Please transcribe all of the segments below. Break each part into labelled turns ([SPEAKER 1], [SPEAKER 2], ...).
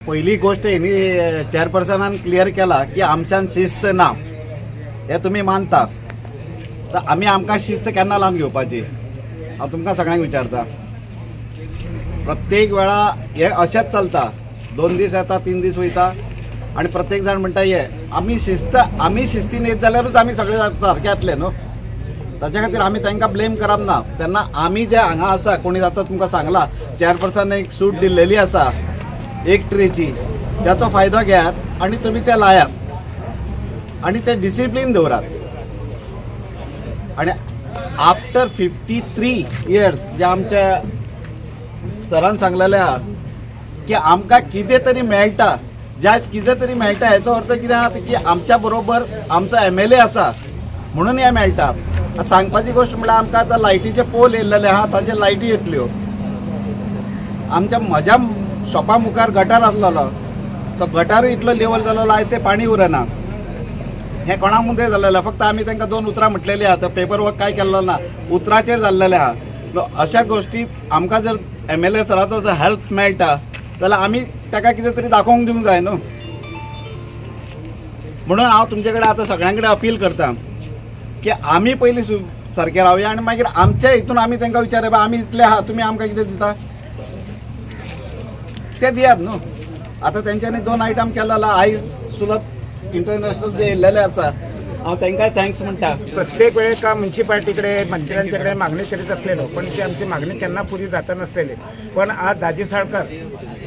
[SPEAKER 1] पहिली गोष्ट हेणी चेअरपर्सनान क्लियर केला की आमच्यान शिस्त ना, हे तुमी मानता, तर आमी आमकां शिस्त केन्ना लावन घेवपाची हांव तुमकां सगळ्यांक विचारता. प्रत्येक वेळा हे अशेंच चलता, 2 दीस येता 3 दीस वयता आनी प्रत्येक जाण म्हणटा हे आमी शिस्त, आमी शिस्तीन येत जाल्यारूच आमी सगळे सारके येतले न्हू. ताच्या खातीर आमी तांकां ब्लेम करप ना. तेन्ना आमी जे हांगा आसा कोणी आतां तुमकां सांगला चेअरपर्सन एक सूट दिल्लेली आसा एक ट्रेची, त्याचो फायदो घेयात आनी तुमी ते लायात आनी ते डिसिप्लीन दवरात. आनी आफ्टर 53 इयर्स जे आमच्या सरान सांगलेले आहा की आमकां कितें तरी मेळटा, ज्या कितें तरी मेळटा हेचो अर्थ कितें आहा की आमच्या बरोबर आमचो MLA आसा म्हणून हें मेळटा. सांगपाची गोश्ट म्हणल्यार आमकां आतां लायटीचे पोल येयल्ले आहा, ताचेर लायटी येतल्यो. आमच्या म्हज्या शॉपा मुखार गटार आसलेलो तो गटारूय इतलो लेवल जालेलो आयज तें पाणी उरना. हें कोणा मुद्दे जालेलें, फक्त आमी तांकां 2 उतरां म्हटलेलीं आहा, पेपर वर्क कांय केल्लो ना, उतराचेर जाल्लेलें आहा. अशा गोश्टी आमकां जर MLA सराचो जर हेल्प मेळटा जाल्यार आमी ताका कितें तरी दाखोवंक दिवंक जाय न्हू. म्हणून हांव तुमचे कडेन आतां सगळ्यां कडेन अपील करता की आमी पयलीं सारकें रावया आनी मागीर आमच्या हितून आमी तांकां विचारया, आमी इतले आहा तुमी आमकां कितें दिता ते दियात न्हू. आतां तेंच्यांनी 2 आयटम केलेलो आयज सुलभ इंटरनॅशनल जे येयल्लेले आसा हांव तांकांय thanks म्हणटा.
[SPEAKER 2] प्रत्येक वेळेक म्युनिसिपालिटीकडे मंत्र्यांच्याकडे मागणी करीत असलेलो, पण ती आमची मागणी केन्ना पुरी जाता नसलेली. पण आज दाजी साळकर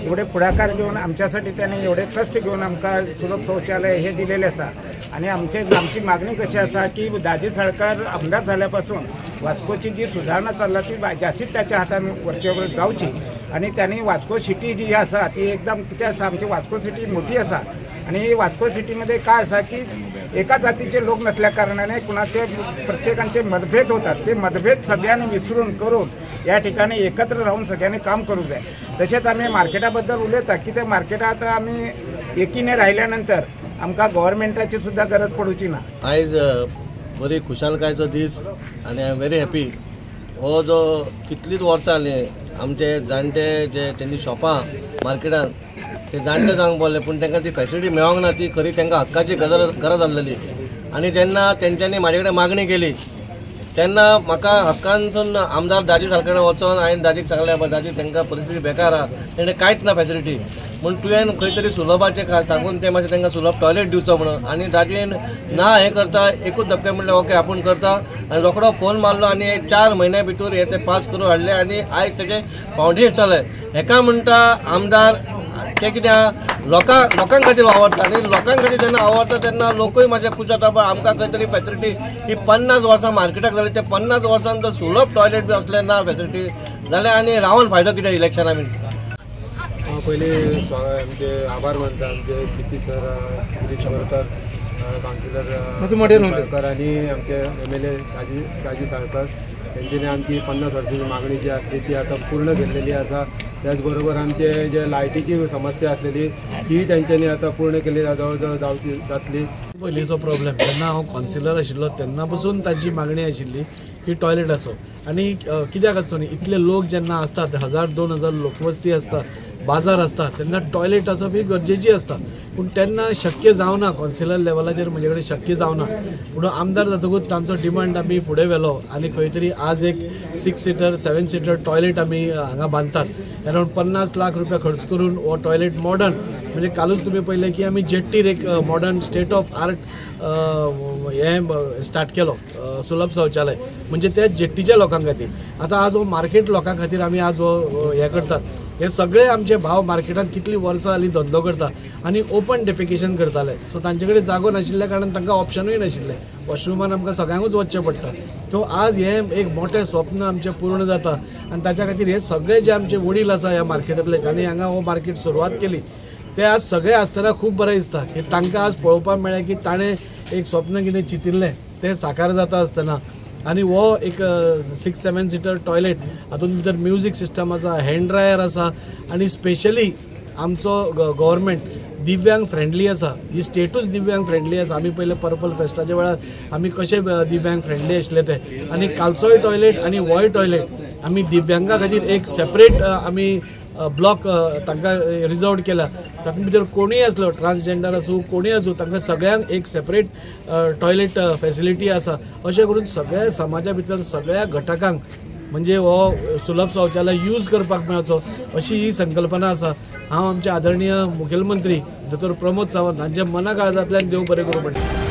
[SPEAKER 2] एवढे पुढाकार घेऊन आमच्यासाठी त्याने एवढे कष्ट घेऊन आमकां सुलभ शौचालय हे दिलेले आसा. आणि आमची मागणी कशी आसा की दाजी साळकर आमदार झाल्यापासून वास्कोची जी सुधारणा चल्ला ती जास्तीत त्याच्या हातान वरचेवर जावची. आणि त्यांनी वास्को सिटी जी आसा ती एकदम कितें आसा, आमची वास्को सिटी मोठी आसा आणि वास्को सिटीमध्ये काय आसा की एका जातीचे लोक नसल्या कारणाने कुणाचे प्रत्येकांचे मतभेद होतात, ते मतभेद सगळ्यांनी विसरून करून या ठिकाणी एकत्र राहून सगळ्यांनी काम करू जाय. तसेच आम्ही मार्केटाबद्दल उलयता की ते मार्केटात आम्ही एकीने राहिल्यानंतर आमकां गव्हर्मेंटाची सुद्धा गरज पडूची ना.
[SPEAKER 3] आयज बरी खुशालकायचो दीस आनी I am very happy. हो जो कितलींच वर्सां जालीं आमचे जाणटे जे तेंची शॉपां मार्केटान ते जाणटे जावंक पडले, पूण तांकां ती फेसिलिटी मेळोंक ना, ती खरी तांकां हक्काची गरज आसलेली. आनी जेन्ना तेंच्यांनी म्हाजे कडेन मागणी केली तेन्ना म्हाका हक्कानसून आमदार दाजी साळकर वचोन हांवें दाजीक सांगलें, दाजी तांकां परिस्थिती बेकार आहा, तेणें कांयच ना फेसिलिटी, म्हूण तुवें खंय तरी सुलभाचें सांगून ते मातशें तांकां सुलभ टॉयलेट दिवचो म्हणून. आनी दाजीन ना हें करता एकूच धपके म्हणलें ओके आपूण करता आनी रोखडो फोन मारलो आनी 4 म्हयन्या भितर हे ते पास करून हाडले आनी आयज तेजें फावंडेशन जालें. हेका म्हणटा आमदार ते कितें आहा लोकां खातीर वावरता आनी लोकां खातीर जेन्ना वावरता तेन्ना लोकूय मातशे खूश जाता, आमकां खंय तरी फेसिलिटी ही 50 वर्सां मार्केटाक जाली, ते 50 वर्सां जर सुलभ टॉयलेट बी असलें ना फेसिलिटी जाल्यार आनी रावन फायदो कितें इलेक्शना बीन.
[SPEAKER 4] हांव पयलीं आमचे आभार मानता आमचे CP sir Girish Borkar, councillor Salkar आनी आमचे MLA Daji Salkar तेंच्यांनी आमची 50 वर्सांची मागणी जी आसली ती आतां पूर्ण केल्लेली आसा. त्याच बरोबर आमचे जे लायटीची समस्या आसलेली ती तेंच्यांनी आतां पूर्ण केली, जवळ जवळ जावची जातली.
[SPEAKER 5] पयलींचो प्रॉब्लेम जेन्ना हांव कावन्सिलर आशिल्लो तेन्ना पसून तांची मागणी आशिल्ली की टॉयलेट आसो. आनी कित्याक आसचो न्ही, इतले लोक जेन्ना आसतात 1000-2000 लोकवस्ती आसता, बाजार आसता, तेन्ना टॉयलेट आसप ही गरजेची आसता. पूण तेन्ना शक्य जावना, कावन्सिलर लेवलाचेर म्हजे कडेन शक्य जावना. पूण आमदार जातकूच तांचो डिमांड आमी फुडें व्हेलो आनी खंय तरी आज एक 6 सीटर 7 सीटर टॉयलेट आमी हांगा बांदतात. अरावंड 50 लाख रुपया खर्च करून हो टॉयलेट मॉडर्न, म्हणजे कालूच तुमी पळयलें की आमी जेट्टीर एक मॉडर्न स्टेट ऑफ आर्ट हें स्टार्ट केलो सुलभ शौचालय, म्हणजे त्या जेट्टीच्या लोकां खातीर. आतां आज हो मार्केट लोकां खातीर आमी आज हो हें करतात. हे सगळे आमचे भाव मार्केटान कितलीं वर्सां जालीं धंदो करता आनी ओपन डेफिकेशन करताले, सो तांचे कडेन जागो नाशिल्ल्या कारणान तांकां ऑप्शनूय नाशिल्लें, वॉशरुमान आमकां सगळ्यांकूच वचचें पडटा. सो आज हें एक मोठें स्वप्न आमचें पूर्ण जाता आनी ताच्या खातीर हे सगळे जे आमचे वडील आसा ह्या मार्केटांतले आनी हांगा हो मार्केट सुरवात केली ते आज सगळे आसतना खूब बरें दिसता की तांकां आज पळोवपाक मेळ्ळें की ताणें एक स्वप्न कितें चिंतिल्लें तें साकार जाता आसतना. आनी हो एक 6-7 सीटर टॉयलेट, हातूंत भितर म्युजीक सिस्टम आसा, हँड ड्रायर आसा आनी स्पेशली आमचो गव्हर्मेंट दिव्यांग फ्रेंडली आसा, ही स्टेटूच दिव्यांग फ्रेंडली आसा. आमी पयले पर्पल फेस्टाच्या वेळार आमी कशे दिव्यांग फ्रेंडली आशिल्ले ते, आनी कालचोय टॉयलेट आनी होय टॉयलेट आमी दिव्यांगा खातीर एक सेपरेट आमी ब्लॉक तांकां रिजर्व केला. तातूंत भितर कोणूय आसलो, ट्रान्सजेंडर आसूं कोणूय आसूं, तांकां सगळ्यांक एक सेपरेट टॉयलेट फॅसिलिटी आसा. अशें करून सगळ्या समाजा भितर सगळ्या घटकांक म्हणजे हो सुलभ शौचालय यूज करपाक मेळचो अशी ही संकल्पना आसा. हांव आमचे आदरणीय मुखेलमंत्री दोतोर प्रमोद सावंत हांच्या मना काळजांतल्यान देव बरें करूं म्हणटा.